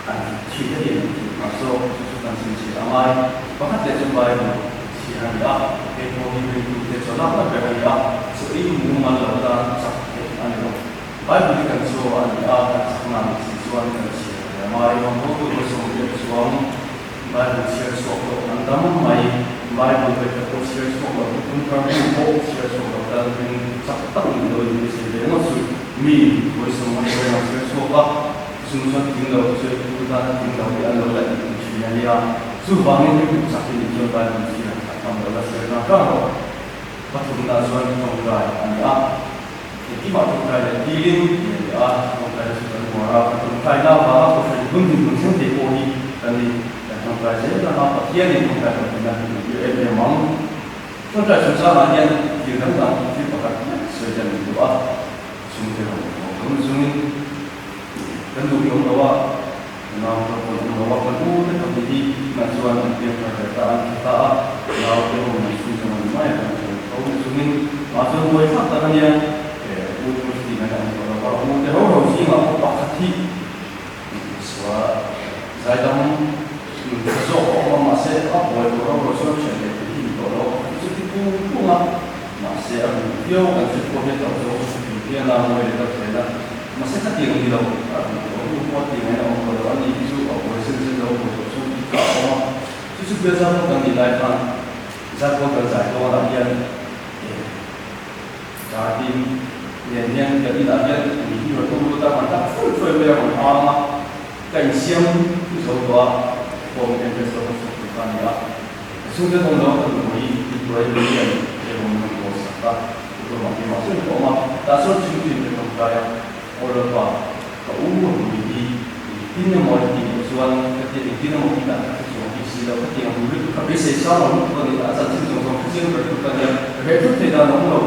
An thi te hi an thih hma zawk chu chu kan chhinchhiah a ngai. Pakhat leh chu Bible chhiar a ni a, hei pawh hi ringtu te chaw lak na ber a ni a, chaw ei mumal lo tan chak theih a ni lo. Bible hi kan chaw a ni a, kan chak na nih si chuan kan chhiar ve a ngai. Rawngbawltu te sawmriat chuang Bible chhiar chhuak loh an dam mai. Bible vekhat pawh chhiar chhuak lo, thuthlung thar hnu pawh chhiar chhuak lo tan ring chak tak nih lo in beisei ve ngawt chu mi vawisawm an reng a chhiar chhuak a. Chung chuan tling lo chu tu tan a tling lo tih an lo la inti thin a nia. Chuvangin rilru chak hi nih chuan Bible chhiar a tam lo la chhiar kang kang rawh. Pathumna chuan tawngtai a ni a. Engkimah tawngtai leh dilin tih a ni a. Tawngtai chu kan uar a, kan tawngtaina avanga kohhran hun din hun thleng thei pawh hi kan ni. Kan tawngtai zel ang a, Pathianin tawngtai kan tihna hi min tir em em ang. Tawngtai chungchangah hian thil dang dang thil pakhat lek sawi hian min duh a, chungte rawn awm chungin. Kan duh hlawm lo a, Nau te pawh an awm lo a, kan u te pahnih hi tunah chuan an piang thar ve ta a, an tha ta a, nau te ho mai chhunzawm an mai a, kan sawi tho na chungin mah chuan buai thlak tak a nia, u te pawh chuti ngaihna awm tawh lo va, u te ho ho zingah pawh pakhat hi sua zaidam nun tha zawk a awm a, mahse a buai tawh ro ro chuan thian leh thei hi ni tawh lo, pakhat hi chu ti pung pung a, mahse a rui viau kan hriat pawh hian tawh zawng chu tui hian a mawi leh deuh zel a. Mahse ka tiang ni lo, a duh tawh hnu pawh a ti ngaina awm tawh lo, ani hi chu a buai zel zel lo buai tawh chuan tih kha a awm a, chu chu bial zat kan nih lai khan zat pawn kan zai dawn ah hian eh garden nen hian kan inah hian mi hi rawn awm lut a, rawn hlap thuai thuai mai a rawn ang a, ka insiam chu zo tawh a, form entrance lo ka chhuak tur kha a ni a, ka chhungte an awm lo a ka duh mai tih tur a in hian rawng rawn bawl sak a. Tumah hi mah chuan ka awm a, tah chuan thingpui ka tawngtai a, aw Lalpa, ka u rui hi engtin emaw a tih loh chuan ka ti, engtin emaw tih dan ka hre chuang bik si lo, ka ti ang rui lutuk kha beisei sang lo lutuk a ni, a chanchin zawng zawng hre chiang ber tur ka nia, reh thut thei dan a awm lo,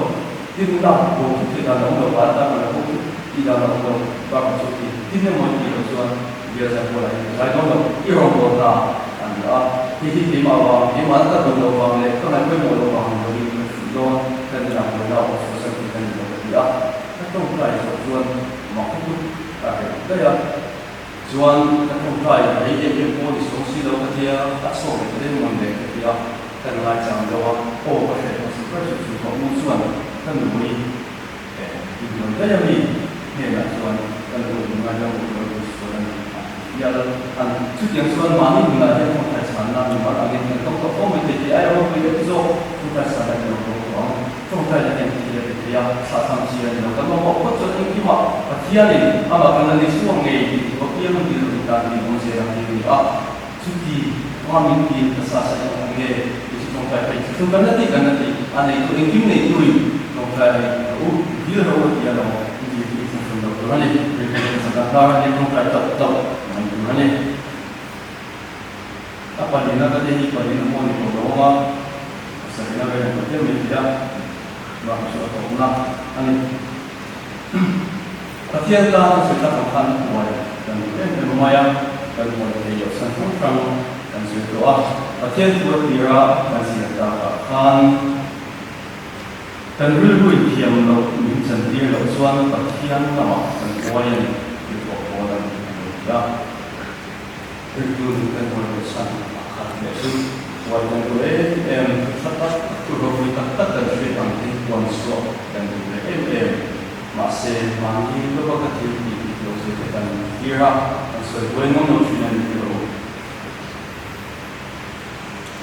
tin lak bo thut thei dan a awm lo, van tan ka la bo thut tih dan a awm lo, bakah chu engtin emaw a tih loh chuan Bialzai Paula hi ka zai dawn lo, i rawn bawl ta a ni a, hei hi keimah vang, keimah ka duh loh vang leh ka ngaihpawimawh loh vang ni lovin ka hrilh dawn, ka ni ang buaina awm chhuah san thei ka ni lo ka ti a, ka tawngtai zawh chuan mak lutuk a reh daih a, chuan ka tawngtai rei em em pawh ni sawng si lo ka tia, a chhuak leh ta daih mawn le ka ti a, ka ngaichang deuh a, aw ka hreh hmasa ber chu chu ka u chuan ka nupui Eh, i buai daih a mi? Hnenah chuan ka nu in ngaidam u tuar tur sual a ni a ti hial a ni. Chutiang chuan mahni nunah hian thawmhnaw chhanna mi mar angin kan tawk tawh fo mai thei tih aia ropui deuh zawk thawmhnaw chhanna kan lo tawk tawh ang. Tawngtai na hian thil a ti thei a, thlahthlam chi a ni lo. Kan mamawh phawt chuan engkimah Pathianin amah kan la ni chhuak ngei tih thu apiang dil in tan min awm zel ang hi a ni a. Chuti hma min dil ka sa sa eng ang nge tih chu tawngtai phei chu kan la ti kan la ti a neitu engkim neituin tawngtai ka u dil ro a ti a lo i dil hi i thlahrun loh tur a ni rilru leh chakna hnar a nia tawngtai tauh tauh mai tur a ni. A palina ka te hi palina maw ni tawh lo ang a, pasarihna vel ang tawh hial mai thei a, bak chu a tawpna a ni. Pathian tan a zirna ang khan huai kan duh em em mai a, kan huai thei loh san hrang hrang kan zir tawh a. Pathian thu a tira kan zir takah khan kan rilru in thiam loh min chantir loh chuan Pathian lamah kan huai a ni tih pawh pawl an lo ti a. Rilru in kan huai loh san pakhat leh chu huai kan duh em em, thu tha tak tak, thu ropui tak tak kan hriat ang hi huan chhuah kan duh ve em em. Mahse, mahni lova ka thil tih dik lo zir te kan thlir a, kan sawi buai ngam lo thin a ni tih rawh u.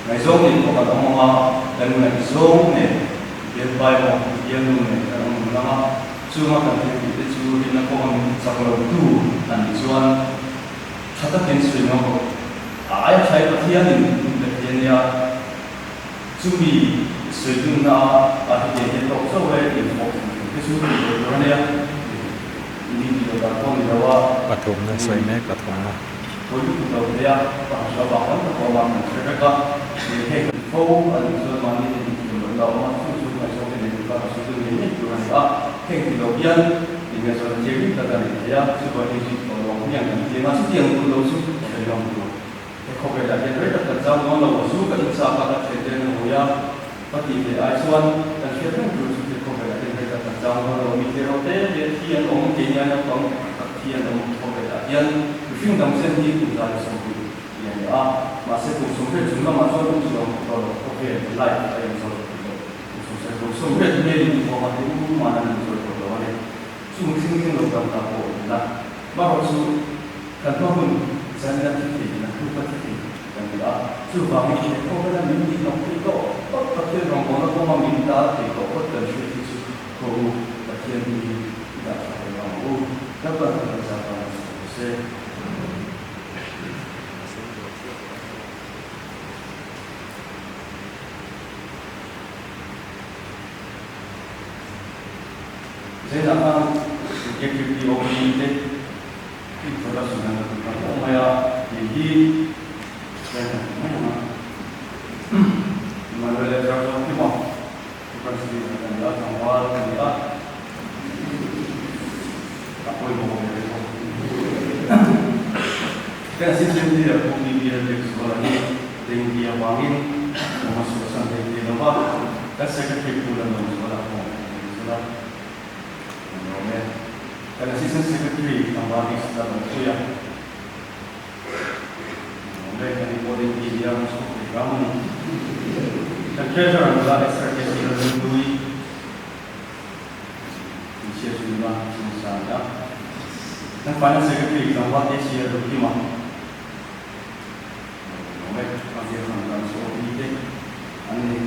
Ngaihzawng nen pawh kan awm ang a, kan ngaihzawng nen bialpai maw, bialnu nen kan awm dun ang a, chunga kan thil tih te chu rinna kawnga min ti chak lo tu a nih chuan tha takin sawi ngam rawh. A aia thlai Pathianin min pe thei a nia. Chumi sawi dunna a hetiang hian tawk chauh e tih pawh te chu tih loh tur a nia. Mi tih loh dan pawh a ni lo a. Pathumna sawi mek pathumna. Pawi lutuk lo thei a, pakhat chu a bak tam tak a awm a, kan hre vek a. Hei kan fo a nih chuan mahni te inthiam loh la awm a, chu chu ngaihzawng te nei tur kha ka sawi dun ngei ngei tur a ni a. Heng ti lo hian ingaihzawn a thianghlim tak a nei thei a, chuvang hi zui tawh lo ang hmiang kan ti ang a, chutiang duh lo chu sawi ngam tur. He khawvelah hian rei tak kan chang dawn lo, zu ka inchak a, ka then te an hawi a, ka tih leh ai chuan kan hriat reng tur chu he khawvelah hian rei tak kan chang dawn lo, mi tleraw te te thi an awm, keini ai naupang tak thi an awm khawvelah hian mihring dang chen hi kum zai 20 tih a ni a, mahse kum 80 chung lamah chuan kum chuang tawh lo khawvel life a inzawi tawh lo, kum 80 kum 80 melin i huam a, hei u man an inzawi tawh lo a ni, chung thing thing lo dam ta pawh a ni la. Marawh chu kan hma hun zanin a thi thei in a hnuk a thi thei kan ti a, chuvangin he khawvela min tih hnawk thei tawh phawt Pathian rawngbawlna kawnga min dal thei tawh phawt kan hriat hi chu khaw u Pathian hi i dah tha thei ang u. Lalpan kan kan zah tan a chhuah rawh se. Zainah khan KQPOP te introduction an la ti ta hlauh mai a, tih hi kan han ti mai ang a. Emmanuel Ezra zawk hi maw University kan ni a, tlangval ka ni a, a pawimawh ve ve bawk. Kan Assistant Leader Pu BB Lalbiakzuala hi Denggi avangin kawng a chhuahsan thei thei lo va, kan Secretary Pu Lalawmzuala pawh a ni zul a. Kan lawm e. Kan Assistant Secretary Tlangval East Lalawmpuia. Kan lawm e. Kan ni pawh Denggi nia kan chhuak thei ram a ni. Kan Treasurer nula Esther KC Lalnunhlui. Hmeichhia chu nula chungsa a ni a. Kan Finance Secretary Tlangval AC Rukima. Lawm e, a ziak han dan chu awm te an ni.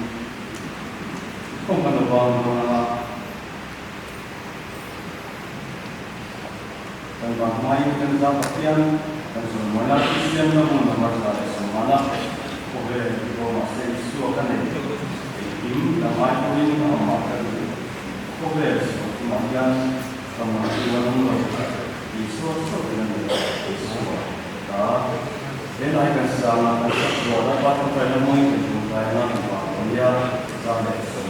Khawm kan lo bang dawn anga kan bang hmain kan za Pathian kan zawn mawina Kristian na hmun number 150 khawvel emaw mahse Isua ka nei engkim ka ngai pawhin a awmah ka duh khawvel sual tumah hian ka mahni an awm lo Isua chauh in a ni Isua ka ta. He lai kan sang a, kan sak rual a, Pathian Paina hmangin kan tum kai anga kan vang awm nia, 150.